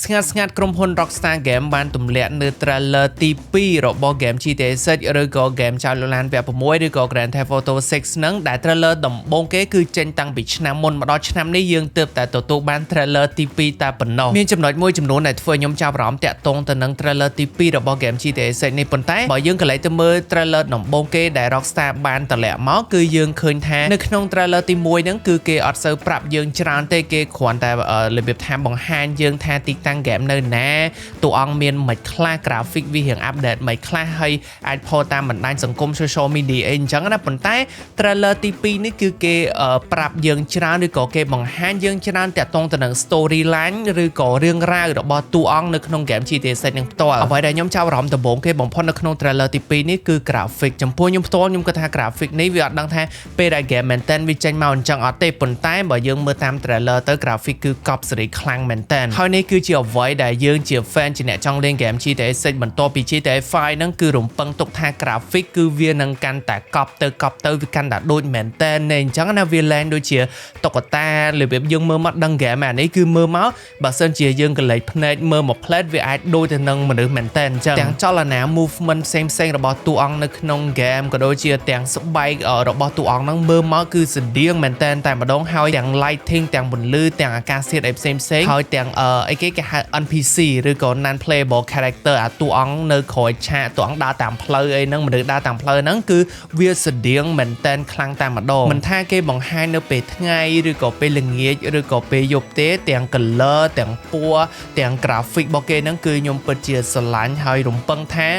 ស្ងាត់ស្ងាត់ក្រុមហ៊ុន Rockstar Game បានទម្លាក់នៅ trailer ទី2របស់ game GTA 6ឬក៏ game ចៅលឡានវគ្គ6ឬក៏ Grand Theft Auto 6ហ្នឹងដែល trailer ដំបូងគេគឺចេញតាំងពីឆ្នាំមុនមកដល់ឆ្នាំនេះយើងទើបតែទទួលបាន trailer ទី2តែប៉ុណ្ណោះមានចំណុចមួយចំនួនដែលធ្វើឲ្យខ្ញុំចាប់អារម្មណ៍តាក់ទងទៅនឹង trailer ទី2របស់ game GTA 6នេះប៉ុន្តែបើយើងកន្លែងទៅមើល trailer ដំបូងគេដែល Rockstar បានតម្លាក់មកគឺយើងឃើញថានៅក្នុង trailer ទី1ហ្នឹងគឺគេអត់សូវប្រាប់យើងច្រើនទេគេគ្រាន់តែរបៀបថាបង្ហាញយើងថាទីតាំង game នៅណាតួអង្គមានមិនខ្លះ graphic វារៀង update មិនខ្លះហើយអាចផុសតាមបណ្ដាញសង្គម social media អីអញ្ចឹងណាប៉ុន្តែ trailer ទី2នេះគឺគេប្រាប់យើងច្រើនឬក៏គេបង្ហាញយើងច្រើនតាក់ទងទៅនឹង storyline ឬក៏រឿងរ៉ាវរបស់តួអង្គនៅក្នុង game GTA 6នឹងផ្ទាល់អ្វីដែលខ្ញុំចាប់អារម្មណ៍ដំបូងគេបំផុតនៅក្នុង trailer ទី2នេះគឺ graphic ចំពោះខ្ញុំផ្ទាល់ខ្ញុំគិតថា graphic នេះវាអត់ដឹងថាពេលដែល game មែនតើវាចេញមកអញ្ចឹងអត់ទេប៉ុន្តែបើយើងមើលតាម trailer ទៅ graphic គឺកប់សេរីខ្លាំងមែនតើហើយនេះគឺជាអ្វីដែលយើងជា fan ជាអ្នកចង់លេង game GTA 6បន្ទាប់ពី GTA 5ហ្នឹងគឺរំពឹងទុកថា graphic គឺវានឹងកាន់តែកប់ទៅកប់ទៅវាកាន់តែដូចមែនតើអញ្ចឹងណាវាលែងដូចជាតុក្កតារបៀបយើងមើលមកដឹង game អានេះគឺមើលមកបើសិនជាយើងកលេចភ្នែកមើលមកផ្លែតវាអាចដូចទៅនឹងមនុស្សមែនតើអញ្ចឹងទាំងចលនា movement ផ្សេងផ្សេងៗរបស់តួអង្គនៅក្នុង game ក៏ដូចជាទាំងស្បែករបស់តួអង្គហ្នឹងមើលមកគឺស្តៀងមែនតើតែម្ដងហើយទាំង lighting ទាំងពន្លឺទាំងអាកាសធាតុអីផ្សេងផ្សេងៗហើយទាំងអីគេគេហៅ NPC ឬក៏ non playable character អាតួអង្គនៅក្រោយឆាកតួអង្គដើរតាមផ្លូវអីហ្នឹងមនុស្សដើរតាមផ្លូវហ្នឹងគឺវាស្តៀងមែនតែនខ្លាំងតែម្ដងមិនថាគេបង្ហាញនៅពេលថ្ងៃឬក៏ពេលល្ងាចឬក៏ពេលយប់ទេទាំង color ទាំងពណ៌ទាំង graphic របស់គេហ្នឹងគឺខ្ញុំពិតជាស្រឡាញ់ហើយរំពឹងថា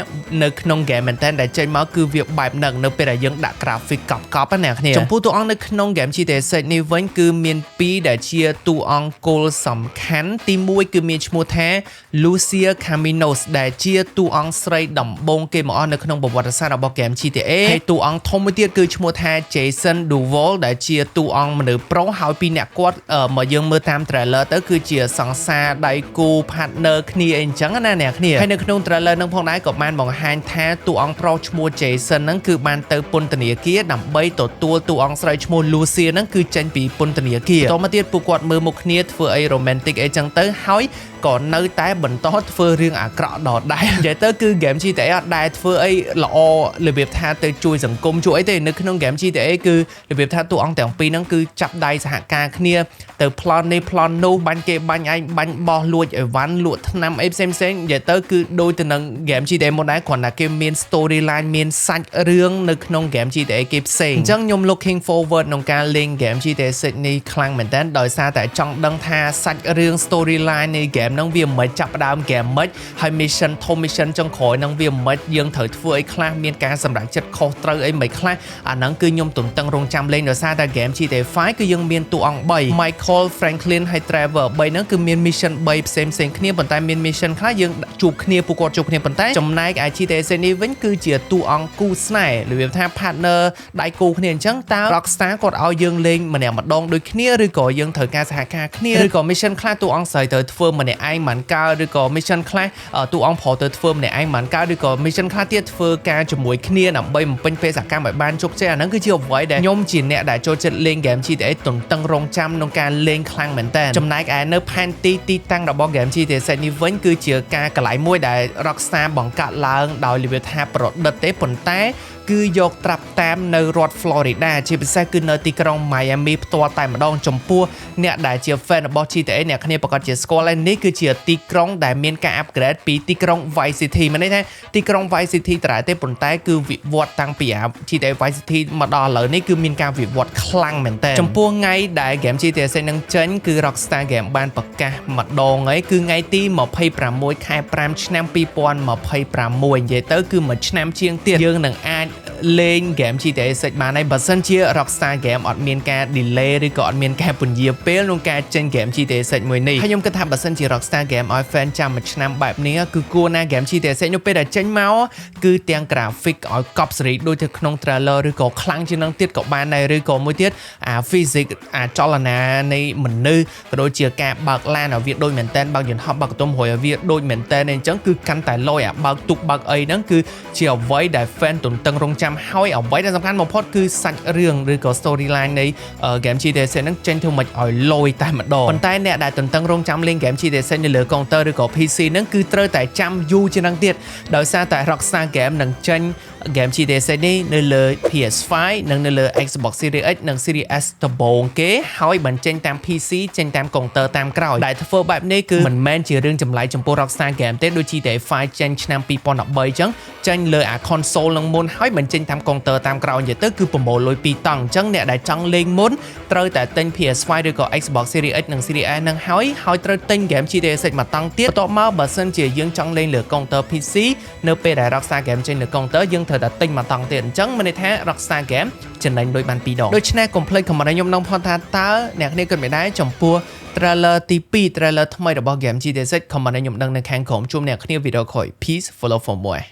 នៅក្នុង game មែនតែនដែលចេញមកគឺវាបែបហ្នឹងនៅពេលដែលយើងដាក់ graphic កប់កប់ណាអ្នកគ្នាចំពោះតួអង្គនៅក្នុង game GTA 6នេះវិញគឺមានពីរដែលជាតួអង្គគោលសំខាន់ទី1គឺមានឈ្មោះថា Lucia Caminos ដែលជាតួអង្គស្រីដំបូងគេមកអស់នៅក្នុងប្រវត្តិសាស្ត្ររបស់ game GTA ហើយតួអង្គធំមួយទៀតគឺឈ្មោះថា Jason Duval ដែលជាតួអង្គមនុស្សប្រុសហើយពីរអ្នកគាត់មកយើងមើលតាម trailer ទៅគឺជាសង្សារដៃគូ partner គ្នាអីអញ្ចឹងណាអ្នកគ្នាហើយនៅក្នុង trailer នឹងផងដែរក៏បានបង្ហាញថាតួអង្គប្រុសឈ្មោះ Jason ហ្នឹងគឺបានទៅពន្ធនាគារដើម្បីទទួលតួអង្គស្រីឈ្មោះ Lucia ហ្នឹងគឺចេញពីពន្ធនាគារតមកទៀតពួកគាត់មើលមុខគ្នាធ្វើអី romantic អីចឹងទៅហើយក៏នៅតែបន្តធ្វើរឿងអាក្រក់ដដែលនិយាយទៅគឺ game GTA អត់ដែលធ្វើអីល្អរបៀបថាទៅជួយសង្គមជួយអីទេនៅក្នុង game GTA គឺរបៀបថាតួអង្គទាំងពីរហ្នឹងគឺចាប់ដៃសហការគ្នាទៅប្លន់នេះប្លន់នោះបាញ់គេបាញ់ឯងបាញ់បោះលួចអីវ៉ាន់លក់ថ្នាំអីផ្សេងផ្សេងនិយាយទៅគឺដូចទៅនឹង game GTA មុនដែរគ្រាន់តែគេមាន storyline មានសាច់រឿងនៅក្នុង game GTA គេផ្សេងអញ្ចឹងខ្ញុំ looking forward ក្នុងការលេង game GTA 6នេះខ្លាំងមែនតើដោយសារតែចង់ដឹងថាសាច់រឿង storyline នៃ game ហ្នឹងវាមិនចាប់ផ្ដើម game មិនហើយ mission ធំ mission ចុងក្រោយហ្នឹងវាមិនយើងត្រូវធ្វើអីខ្លះមានការសម្រេចចិត្តខុសត្រូវអីមិនខ្លះអាហ្នឹងគឺខ្ញុំទន្ទឹងរង់ចាំលេងដោយសារតែ game GTA 5គឺយើងមានតួអង្គ3 Michael, Franklin ហើយ Trevor 3ហ្នឹងគឺមាន mission 3ផ្សេងផ្សេងគ្នាប៉ុន្តែមាន mission ខ្លះយើងជួបគ្នាពួកគាត់ជួបគ្នាប៉ុន្តែចំណែកឯ GTA 6នេះវិញគឺជាតួអង្គគូស្នេហ៍របៀបថា partner ដៃគូគ្នាអញ្ចឹងតើ Rockstar គាត់ឲ្យយើងលេងម្នាក់ម្ដងដូចគ្នាឬក៏យើងត្រូវការសហការគ្នាឬក៏ mission ខ្លះតួអង្គស្រីត្រូវធ្វើម្នាក់ឯងមិនកើតឬក៏ mission ខ្លះតួអង្គប្រុសទៅធ្វើម្នាក់ឯងមិនកើតឬក៏ mission ខ្លះទៀតធ្វើការជាមួយគ្នាដើម្បីបំពេញបេសកកម្មឲ្យបានជោគជ័យអាហ្នឹងគឺជាអ្វីដែលខ្ញុំជាអ្នកដែលចូលចិត្តលេង game GTA ទន្ទឹងរង់ចាំក្នុងការលេងខ្លាំងមែនតើចំណែកឯនៅផែនទីទីតាំងរបស់ game GTA 6នេះវិញគឺជាការកន្លែងមួយដែល Rockstar បង្កើតឡើងដោយរបៀបថាប្រឌិតទេប៉ុន្តែគឺយកត្រាប់តាមនៅរដ្ឋ Florida ជាពិសេសគឺនៅទីក្រុង Miami ផ្ទាល់តែម្ដងចំពោះអ្នកដែលជា fan របស់ GTA អ្នកគ្នាប្រកាសជាស្គាល់ហើយនេះគឺជាទីក្រុងដែលមានការ upgrade ពីទីក្រុង Vice City មានន័យថាទីក្រុង Vice City ត្រែទេប៉ុន្តែគឺវិវត្តតាំងពីអា GTA Vice City មកដល់ឥឡូវនេះគឺមានការវិវត្តខ្លាំងមែនតើចំពោះថ្ងៃដែល game GTA 6នឹងចេញគឺ Rockstar Game បានប្រកាសម្ដងហើយគឺថ្ងៃទី26ខែ5ឆ្នាំ2026និយាយទៅគឺមួយឆ្នាំជាងទៀតយើងនឹងអាចលេង game GTA 6បានហើយបើសិនជា Rockstar Game អត់មានការ delay ឬក៏អត់មានការពន្យាពេលក្នុងការចេញ game GTA 6មួយនេះហើយខ្ញុំគិតថាបើសិនជា Rockstar Game ឲ្យ fan ចាំមួយឆ្នាំបែបនេះគឺគួរណា game GTA 6នោះពេលដែលចេញមកគឺទាំង graphic ឲ្យកប់សេរីដូចទៅក្នុង trailer ឬក៏ខ្លាំងជាងនឹងទៀតក៏បានដែរឬក៏មួយទៀតអា physics អាចលនានៃមនុស្សក៏ដូចជាការបើកឡានឲ្យវាដូចមែនតែនបើកយន្តហោះបើកកន្ទុំរួយឲ្យវាដូចមែនតែនអញ្ចឹងគឺកាន់តែលយអាបើកទូកបើកអីហ្នឹងគឺជាអ្វីដែល fan ទន្ទឹងរង់ចាំ ចាំហើយអ្វីដែលសំខាន់បំផុតគឺសាច់រឿងឬក៏ storyline នៃ game GTA 6ហ្នឹងចេញធ្វើមិនឲ្យលយតែម្ដងប៉ុន្តែអ្នកដែលទន្ទឹងរង់ចាំលេង game GTA 6នៅលើកុំព្យូទ័រឬក៏ PC ហ្នឹងគឺត្រូវតែចាំយូរជាងហ្នឹងទៀតដោយសារតែ Rockstar Game នឹងចេញ game GTA 6នេះនៅលើ PS5 និងនៅលើ Xbox Series X និង Series S ដំបូងគេហើយបញ្ចេញតាម PC ចេញតាមកុំព្យូទ័រតាមក្រោយដែលធ្វើបែបនេះគឺមិនមែនជារឿងចម្លែកចំពោះ Rockstar Game ទេដូច GTA 5ចេញឆ្នាំ2013អញ្ចឹងចេញលើអា console នឹងមុនហើយបញ្ចេញតាមកុំព្យូទ័រតាមក្រោយនិយាយទៅគឺប្រមូលលុយពីរតង់អញ្ចឹងអ្នកដែលចង់លេងមុនត្រូវតែទិញ PS5 ឬក៏ Xbox Series X និង Series S នឹងហើយហើយត្រូវទិញ game GTA 6មួយតង់ទៀតបន្ទាប់មកបើសិនជាយើងចង់លេងលើកុំព្យូទ័រ PC នៅពេលដែល Rockstar Game ចេញលើកុំព្យូទ័រយើងត្រូវតែទិញមួយតង់ទៀតអញ្ចឹងមានន័យថា Rockstar Game ចំណេញលុយបានពីរដងដូច្នេះកុំភ្លេច comment ឲ្យខ្ញុំនឹងផងថាតើអ្នកគ្នាគិតមិនដែរចំពោះ trailer ទី2 trailer ថ្មីរបស់ game GTA 6 comment ឲ្យខ្ញុំដឹងនៅខាងក្រោមជួបអ្នកគ្នាវីដេអូក្រោយ។ Peace, follow for more.